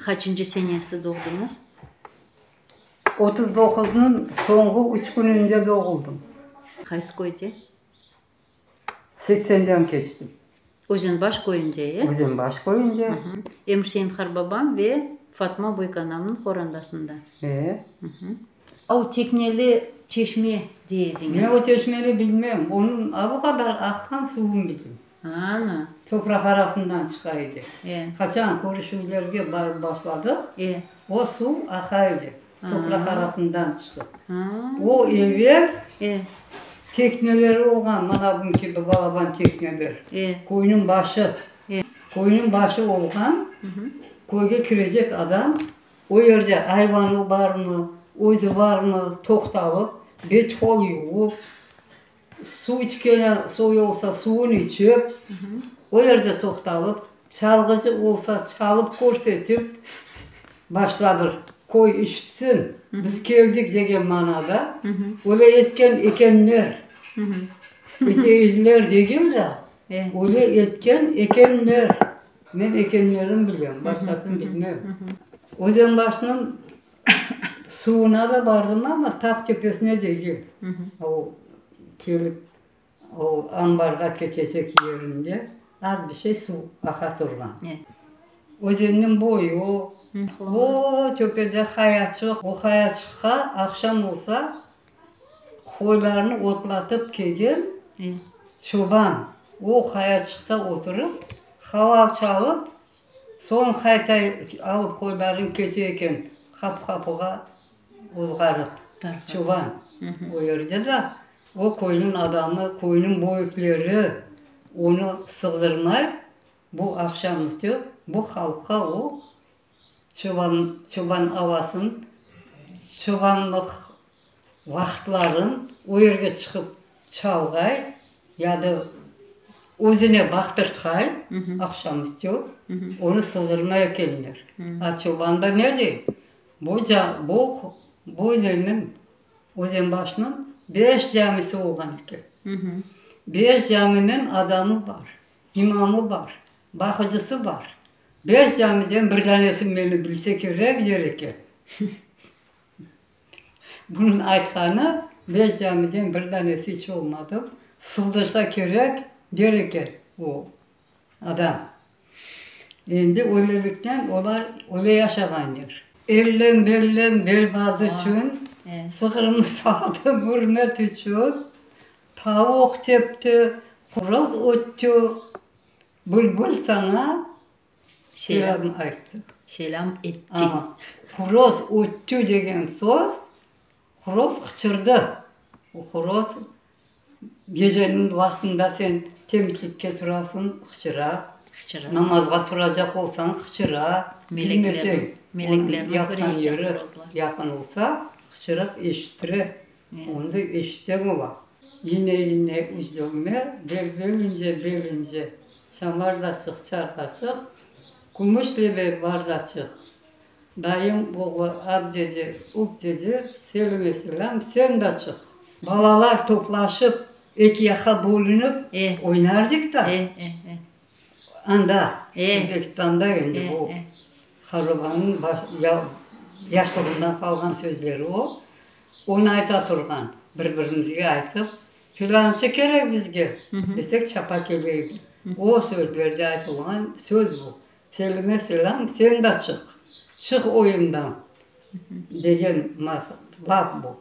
Qaçıncı senesi doğdıñız? 39nıñ soñğu üç kününde doğuldım. Qaysı köyde? Seksenden keçtim. Özenbaş köyünde, e? Özenbaş köyünde. Emşein qarbabam ve Fatma büyükanamnıñ qorandasında. E. O tekneli çeşme dey ediñiz. Men o çeşmeni bilmem. Onıñ a bu qadar aqqan suvun bilem. Ana. Topraq arasından çıqa edi. E. Qaçan körüşüvlerge barıp başladıq, E. o suv aqa edi, topraq arasından çıqıp. O evel E. tekneleri olğan, mana bunıñ kibi balaban tekneler. E. Köyniñ başı, E. köyniñ başı olğan, köyge kirecek adam o yerde ayvanı barmı, özü barmı toqtalıp, bet-qol yuvıp, Suv içkeni soy olsa, suvun içip, o yerde toqtalıp, çalğıcı olsa, çalıp körsetip başladır, köy işitsin, biz keldik degen manada öyle etken ekenler, eteyler degil de, öyle etken ekenler, men ekenlerin bilem, başqasını bilmem. Özenbaşnıñ Suvuna da bardım amma tap töpesine degil. O kelip o anbarğa keçecek yerinde az bir şey suv aqa turğan. Özenniñ boyu, o töpede qayaçıq, o qayaçıqqa aqşam olsa qoylarını otlatıp kelgen çoban o qayaçıqta oturıp qaval çalıp Soñ qayta alıp qoyların kete eken qapı-qapığa ozğarıp. Çoban o yerde de o köyniñ adamı, köyniñ böyükleri onı sığdırmay, bu aqşam üstü bu halqqa o çoban, çoban avasın, çobanlıq vaqıtların o yerge çıqıp çalğay ya da özüne baqtırtqay, aqşam üstü, onı sığdırmay ekenler. A çoban da ne dey? Bu, bu, bu özenniñ, Özenbaşnıñ beş camisi olğan eken. Beş caminiñ adamı bar, imamı bar, baqıcısı bar. Beş camiden bir danesi meni bilse kerek, der eken. Bunıñ aytqanı, beş camiden bir danesi iç olmadı, sığdırsa kerek, der eken o adam. Endi öyleliknen olar öyle yaşağan yer. Ellem bellem belbaz içün, sığırnı sağdım ürmet içün, tavuq tepti, horoz öttü, bülbül saña Selâm ayttı. Selâm etti. Amma horoz öttü degen söz, horoz qıçırdı. O horoz geceniñ vaqtında sen temizlikke turasıñ, qıçıra. Qıçıra. Namazğa turacaq olsañ, qıçıra. Bilmeseñ, onıñ yatqan yeri yaqın olsa, qıçırıp eşittire. Onı da eşitseñ ola. İne, ine, üç dögme, bel, bel ince, bel ince, çamar da çıq, çar da çıq, kümüş lebe bar da çıq. Dayım oğlu at dedi, up dedi, Selime selâm, sen da çıq. Balalar toplaşıp, eki yaqqa bölünip oynardık da. Anda, Özbekistanda endi bu Harobanıñ yaşlığından qalğan sözleri o. Onı ayta turğan, bir-birimizge aytıp, Filançı kerek bizge, desek çapa kele edi. O sözlerde aytılğan söz bu. Selime selâm, sen da çıq, çıq oyundan, degen laf bu.